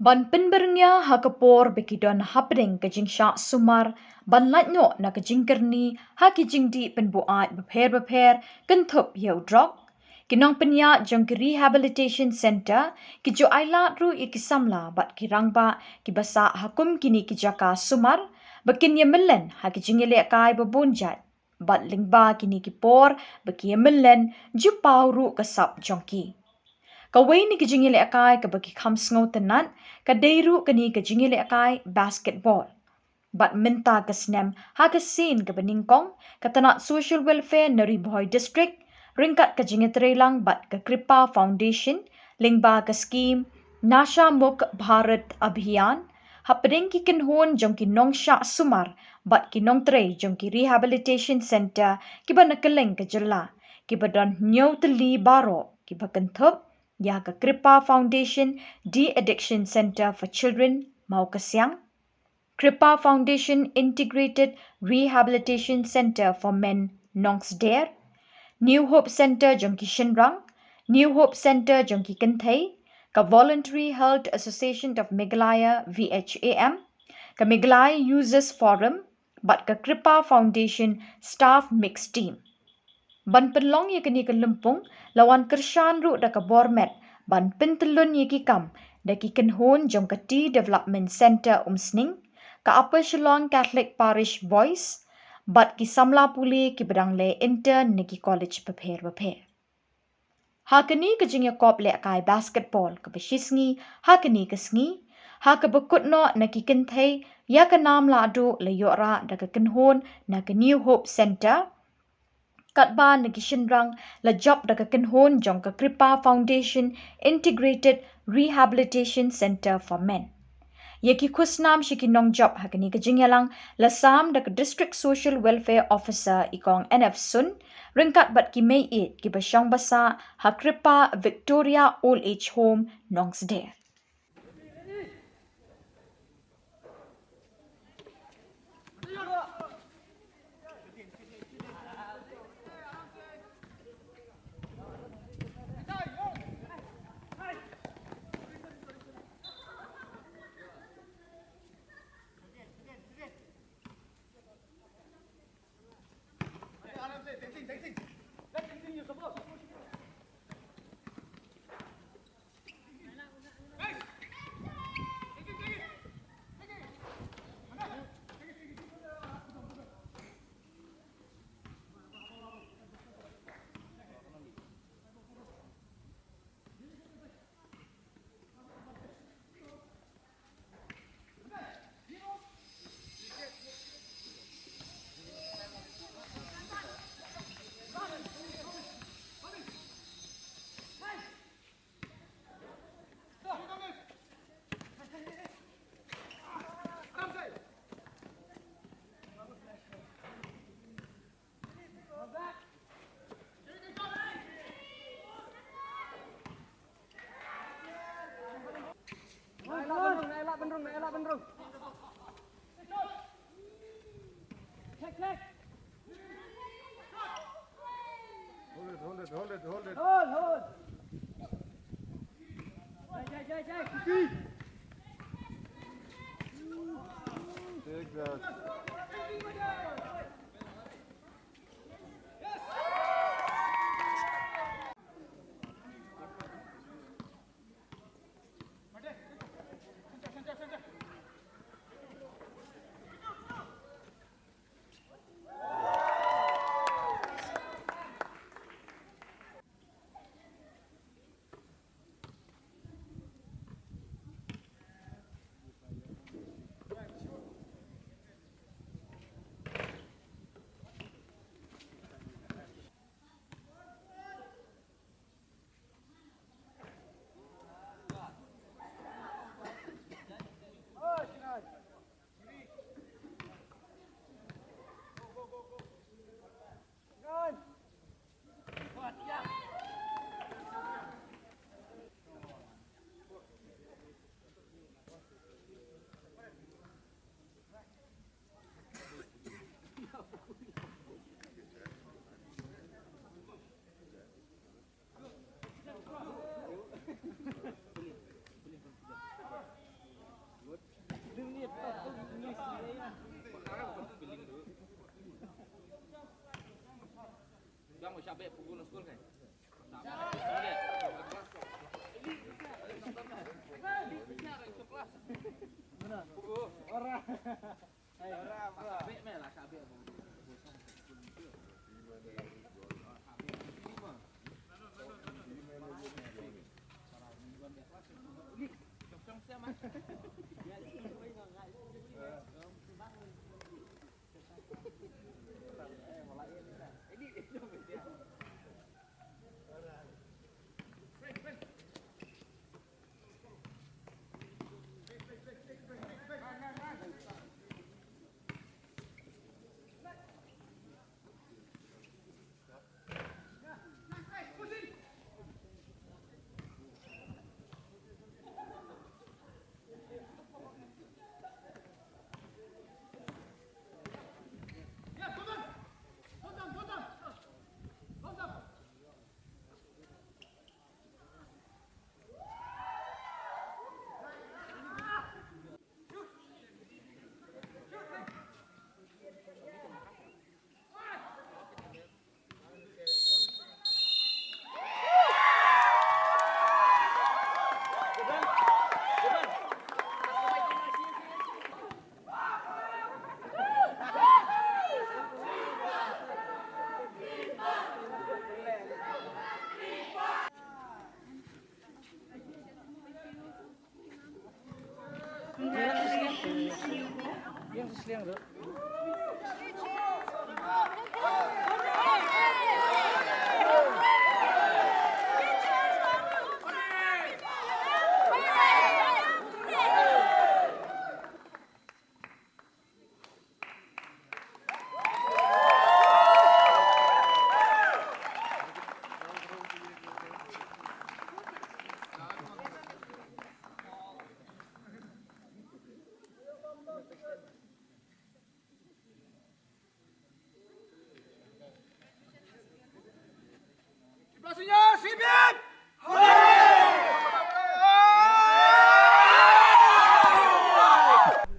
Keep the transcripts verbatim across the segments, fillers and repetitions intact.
Ban pynbyrngia ha ka por ba ki don hapdeng ka jingshah sumar, ban lait noh na ka jingkyrni ha ki jingdih pynbuaid bapher bapher, kynthup ïa u drok. Ki nongpynïaid jong ki rehabilitation centre ki ju ailad ruh ïa ki samla bad ki rangbah kiba sah ha kum kine ki jaka sumar, ba kin ïa myllen ha ki jingïalehkai ba bun jait. Bad lyngba kine ki por ba ki ïa myllen, ju paw ruh ka sap jong ki. Kawei na ki jingïalehkai kaba ki kham sngewtynnad ka dei ruh kane ka jingïalehkai basketball. Bad mynta ka snem, ha ka sien kaba nyngkong, ka tnat Social Welfare na Ri Bhoi District, ryngkat ka jingïatreilang bad ka Kripa Foundation, lyngba ka skhim Nasha Mukt Bharat Abhiyan, hapdeng ki kynhun jong ki nongshah sumar bad ki nongtrei jong ki rehabilitation centre kiba na kylleng ka jylla, kiba don hynñiew tylli baroh, kiba kynthup ïa ka Kripa Foundation De-Addiction Centre for Children, Mawkasiang, Kripa Foundation Integrated Rehabilitation Centre for Men, Nongsder, New Hope Centre jong ki shynrang, New Hope Centre jong ki kynthei, ka Voluntary Health Association of Meghalaya, V H A M, ka Meghalaya Users Forum, bad ka Kripa Foundation Staff Mix Team. Ban pynlong ïa kane ka lympung, la wan kyrshan ruh da ka bor met ban pyntyllun ïa ki kam da ki kynhun jong ka Tea Development Centre Umsning, ka Upper Shillong Catholic Parish Boys, bad ki samla pule kiba dang leh intern na ki college bapher bapher. Ha kane ka jingïakop lehkai basketball kaba shisngi ha kane ka sngi, ha kaba kut noh na ki kynthei ïa ka nam lahduh, la ïoh rah da ka kynhun na ka New Hope Centre, katba na ki shynrang la jop da ka kynhun jong ka Kripa Foundation Integrated Rehabilitation Centre for Men. Ïa ki khusnam sha ki nongjop ha kane ka jingïalang la sam da ka District Social Welfare Officer, i Kong N F Sun, ryngkat bad ki mei ïeit kiba shong basa ha Kripa Victoria Old Age Home, Nongsder. Hold it, hold it, hold it, hold it. Hold, hold. Jai, jai, jai, jai. Take that.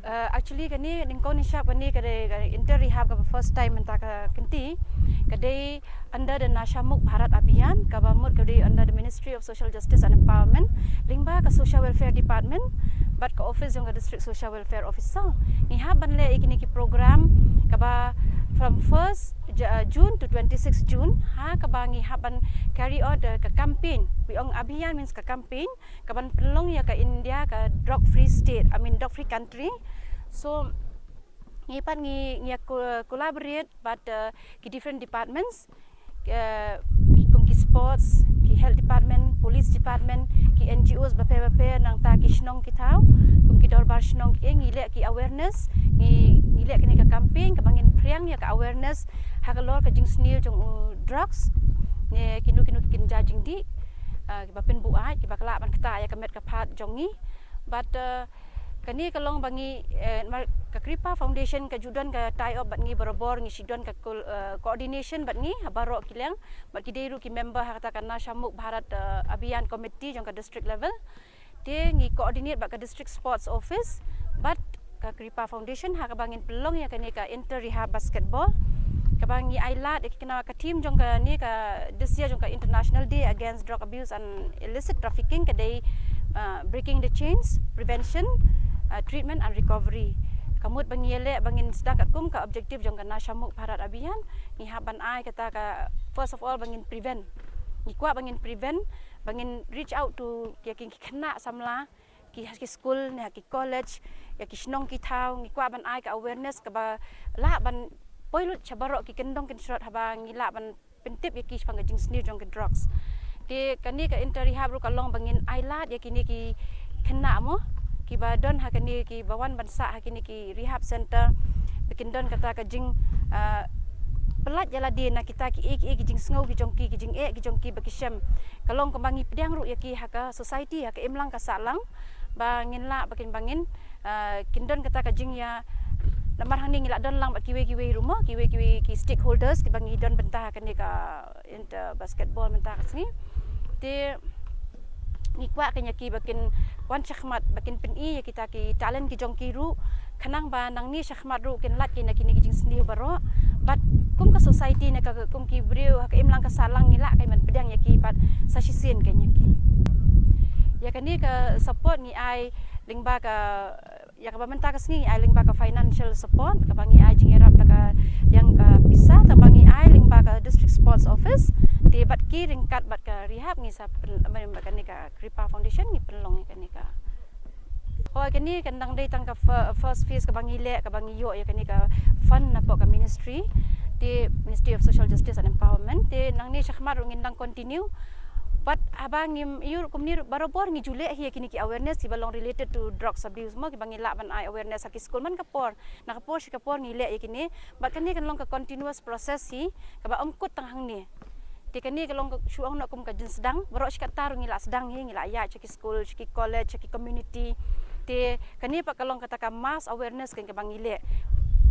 Uh, actually kane nyngkong nyngshap kane ka dei ka inter rehab ka first time mynta ka kynti. Ka dei under the Nasha Mukt Bharat Abhiyan, kaba mut ka dei under the Ministry of Social Justice and Empowerment, lyngba ka Social Welfare Department bad ka office jong ka District Social Welfare Officer. Ngi hap ban leh ïa kine ki program kaba from first Ju- uh, June to twenty-six June, ha kaba ngi hap ban carry out, uh, ka campaign. Wi ong abhiyan means ka campaign kaban pynlong ïa ka India ka drug free state, I mean drug free country. So ngi pat ngi ngi co- collaborate bad, uh, ki different departments, uh, ki kum ki sports, ki health department, police department, ki N G Os bapher bapher, nangta ki shnong ki thaw kum ki dorbar shnong, ki ngi leh ki awareness, ngi ngi leh kane ka campaign kaba ngin phriang ïa ka awareness ha ka lor ka jingsniew jong u drugs ne kino kino ki kynja jingdih, uh, kiba pynbuaid, kiba kylla ban ktah ïa ka met ka phad jong ngi. Bad, uh, kane ka long ba ngi, eh, mar- ka Kripa Foundation ka ju don ka tie up bad ngi barabor, ngi shu don ka col- eh, coordination bad ngi ha baroh ki liang, bad ki dei ruh ki member ha kata ka Nasha Mukt Bharat, eh, Abhiyan Committee jong ka district level. Te ngi coordinate bad ka District Sports Office bad ka Kripa Foundation ha kaba ngin pynlong ïa kane ka inter rehab basketball kaba ngi ai lad ïa ki kynnoh ka theme jong kane ka this year jong ka International Day Against Drug Abuse and Illicit Trafficking ka dei, uh, breaking the chains, prevention, uh, treatment and recovery. Ka mut ba ngi ïaleh ba ngin sdang katkum ka objective jong ka Nasha Mukt Bharat Abhiyan, ngi hap ban ai kata ka, first of all ba ngin prevent. Ngi kwah ba ngin prevent, ba ngin reach out to ïa ki khynnah samla, ki ha ki school ne ha ki college, ïa ki shnong ki thaw, ngi kwah ban ai ka awareness kaba lah ban poi lut sha baroh ki kyndong kynshrot haba ngi lah ban pyntip ïa ki shaphang ka jingsniew jong ki drugs. Te kane ka inter rehab ruh ka long ba ngin ai lad ïa kine ki khynnah mo, kiba don ha kane, kiba wan ban sah ha kine ki rehab center, ba kin don kata ka jing, ah, pyllait ïa lade na kita kiei kiei ki jingsngew ki jong ki, ki jingeh ki jong ki ba ki shem. Ka long kumba ngi pdiang ruh ïa ki ha ka society, ha ka imlang ka sahlang, ba ngin lah ba kin, ba ngin, ah, kin don kata ka jingïa, namar hangne ngi la don lang bad kiwei kiwei ruh mo, kiwei kiwei ki stakeholders kiba ngi don bynta ha kane ka inter basketball mynta ka sngi. Te ngi kwah kane ïa ki ba kin wan shakhmat, ba kin pyni ïa kita ki talent ki jong ki ruh, khnang ba nangne shakhmat ruh kin lait ki na kine ki jingsniew baroh. Bad Kum ka society ne ka, kum ki briew ha ka imlang ka sahlang ngi lah ka ban pdiang ïa ki pat sa shisien ka ïa ki. Ïa kane ka support ngi ai lyngba ka, ïa kaba mynta ka sngi ngi ai lyngba ka financial support kaba ngi ai jingïarap da ka liang ka pisa, tang ba ngi ai lyngba ka District Sports Office. Te bad ki ryngkat bad ka rehab ngi sa pyn-, bad kane ka Kripa Foundation ngi pynlong ïa kane ka. Hooid, kane kan dang dei tang ka fir-, first phase kaba ngi leh, kaba ngi ïoh ïa kane ka fund napoh ka ministry, te Ministry of Social Justice and Empowerment. Te nangne shakhmat ruh ngin dang continue. Bad haba ngim ïoh kumne ruh, barabor ngi ju leh hi ïa kine ki awareness kiba long related to drugs abuse mo, kiba ngi lah ban ai awareness ha ki skul man ka por, na ka por shi ka por ngi leh ïa kine. Bad kane kan long ka continuous process hi, kaba ym kut tang hangne. Te kane ka long ka shu ong noh kum ka jingsdang, baroh shi katta ruh ngi lah sdang hi, ngi lah ïaid sha ki skul, sha ki college, sha ki community. Te kane pat ka long kata ka mass awareness kan kaba ngi leh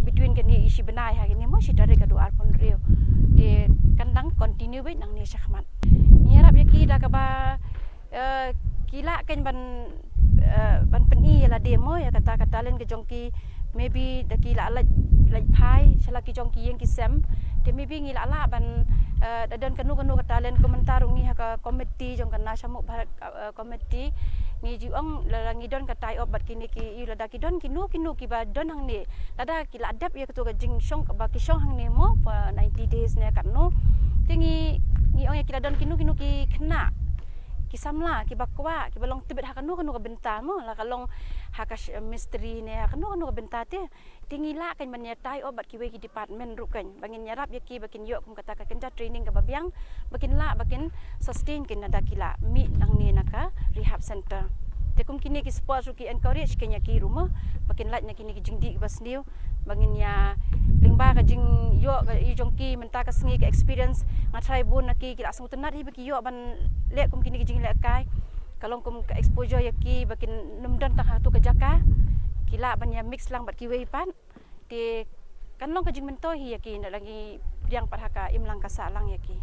between kane i shi bnai ha kane mo, shi tarik ka dua arphew hynriew. Te kan dang continue beit nangne shakhmat. Ngi ïarap ïa ki da kaba, eh, ki lah kan ban, eh, ban pyni ïa lade mo, ïa kata ka talent ka jong ki, maybe da ki lah lait, lait phai sha la ki jong ki ïing ki sem. Te maybe ngi lah lah ban, eh, da don kano kano ka talent, kumta ruh ngi ha ka committee jong ka Nasha Mukh Bharat, eh, committee, ngi ju ong lada ngi don ka tie up bad kine ki, ïa lada ki don kino kino kiba don hangne, lada ki lah dep ïa kato ka jingshong kaba ki shong hangne mo for ninety days ne katno. Te ngi, ngi ong ïa ki, lada don kino kino ki khynnah, ki samla kiba kwah, kiba long tbit ha kano kano ka bynta mo, la ka long ha ka sh-, mistri ne ha kano kano ka bynta te. Te ngi lah kan ban ïa tie up bad kiwei ki department ruh kan, ba ngin ïarap ïa ki ba kin ïoh kum kata ka kynja training kaba biang, ba kin lah, ba kin sustain kan lada ki lah mih nangne na ka rehab center. Te kum kine ki sports ruh ki encourage kan ïa ki ruh mo, ba kin lait na kine ki jingdih kiba sniew, ba ngin ïa lyngba ka jingïoh ka i jong ki mynta ka sngi, ka experience, nga tharai bun na ki ki la sngewtynnat hi ba ki ïoh ban leh kum kine ki jinglehkai. Ka long kum ka exposure ïa ki ba kin nym don tang ha tu ka jaka, ki lah ban ïa mix lang bad kiwei pat. Te kan long ka jingmyntoi hi ïa ki, nda la ngi pdiang pat ha ka imlang ka sahlang ïa ki.